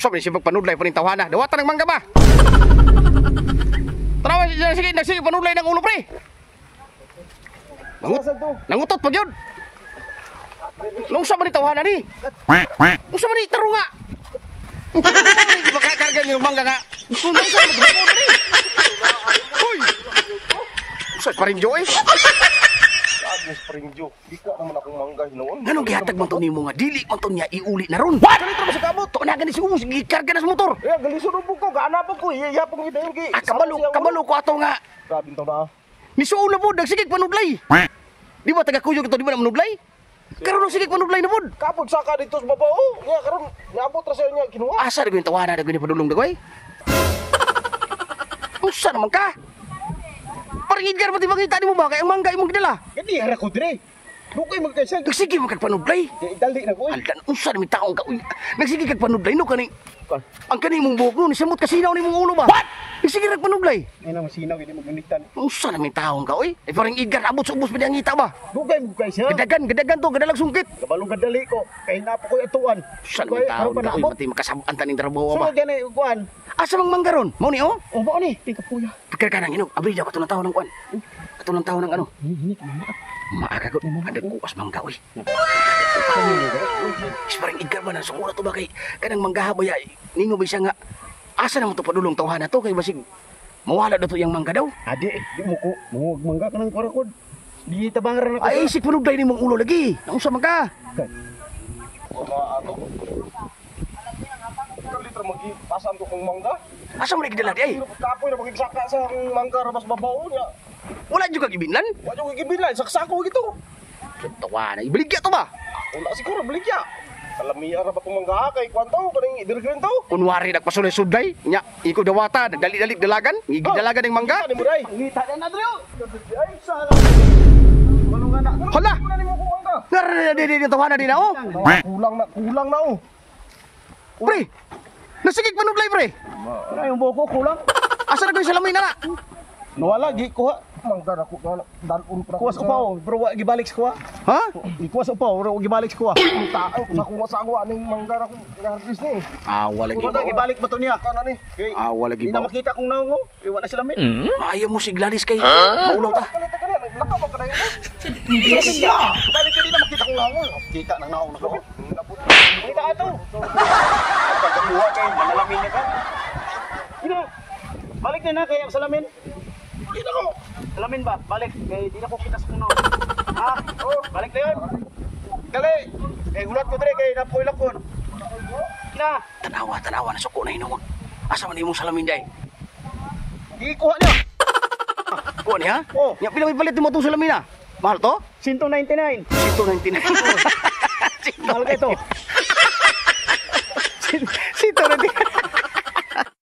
So, siya pagpanudlay pa rin tawhana. Dawatan ng mangga ba? Tanawa, sige, sige, panudlay ng ulo, pre. Nangut nangutot pag yun. Nung sa man ni tawhana ni? Unsa man ni tarunga? Makakarga niyo mangga nga. Kung unsa man ni ni? Uy. Unsa pa rin eh? Agnes Paringjo, di ka naman akong mangga hinuon. Nganong gihatag man to nimo nga dili man to niya iuli na ron? What? Ganito ba sa kamot? To na gani si Umus gikarga na sa motor. Eh, galisod po ko, gaana po ko, iyapong idayon kay. Ah, kabalo, kabalo ko ato nga. Grabe to na. Nisuol na pod, nagsigig panudlay. Di ba taga kuyog ito, di ba na manudlay? Karon sige panudlay na pod. Kapag saka dito sa babao, niya karon niabot ra sa niya kinuha. Asa na yung tawana na yung padulong dagoy? Usa naman ka? Parang Edgar, pati makita ni mo ba? Kaya ang mangga imong gidala. Gani hara ko dire. Dugay magkaysa. Nagsige man kag panudlay. Dali na ko. Aldan, unsa na taong ka? Uy, nagsige kag panudlay no kani. Ang kani mong buhok no, nisamot ka sinaw ni mong ulo ba? What? Nagsige kag panudlay. Ay na masinaw gid magunitan. Unsa na may taong ka oy? Ay parang Edgar abot sa ubos pa ang ngita ba? Dugay magkaysa. Gadagan, gadagan to, gadalag sungkit. Kabalong kadali ko kay napo ko atuan. Unsa na may taong ka oy, pati makasabaan ta ning trabaho ba? So gani kuan. Asa mang manggaron? Mao ni oh? O ba ni? Tingka puya. Pikir ka nang inog, abri daw katong taon ng kuan. Katong taon ng ano? Maaga ko, ada kuwas mangga oy. Is parang Edgar ba na sukura to ba kay kanang manggaha ba ya? Ningo ba siya nga asa naman to padulong tawhana to kay basig mawala daw to yang mangga daw. Adi, di mo ko mo mangga ka ng kurakod. Di tabang ra na ko. Ay isik panugday ni mong ulo lagi. Naunsa man ka? Kalitra magi pasan to kong mangga. Asa man gidala di ay? Kapoy na magigsaka sa akong mangga rabas babao niya. Wala jud kag ibinlan. Wa jud gibilay saksako gitu. Tawa na ibaligya to ba? Wala siguro baligya. Kalamiya ra ba tong mangga kay kwanto kaning evergreen to. Kunwari nagpasulay suday, nya iko dawata nagdali-dali dalagan, gidalagan ning mangga. Ni muray. Ngita na na Ay sa. Manunga na. Hala! Kuna nimo kong mangga. Nara di di di tawana di na oh. Kulang na, kulang na oh. Pre. Nasigig panudlay pre. Wala yung buko kulang. Asa na ko yung salamin na? Nawala gi kuha. Mangga na ko dalon pa. Kuha sa upaw, pero wa gibalik sa kuha. Ha? Gikuha sa upaw, pero wa gibalik sa kuha. Tao sa kuha sa kuha ning mangga na ko harvest ni. Awa lagi. Kuha gibalik ba to niya? Kana ni. Awa lagi Di na ba? makita kung naong oh. Iwa na sila min. Ayaw mo siglalis kay maulaw ta. Yes. Balik ka di na makita kung naong. Oh. Kita nang naong na ko. Kita ato. Pagkakuha kay manalamin niya ka. Ino. Balik na na kay ang salamin. Kita ko. Salamin ba? Balik kay di na ko kita sa kuno. Ha? Oh, balik na yun. Dali. Kay gulat ko dire kay napoy lakon. Na. Tanawa, tanawa na suko na hinuon. Asa man imong salamin day? Di kuha niya. Kuha niya? Oh. Nya pila may palit mo tong salamin ah? Mahal to? 199. 199. Mahal kay to.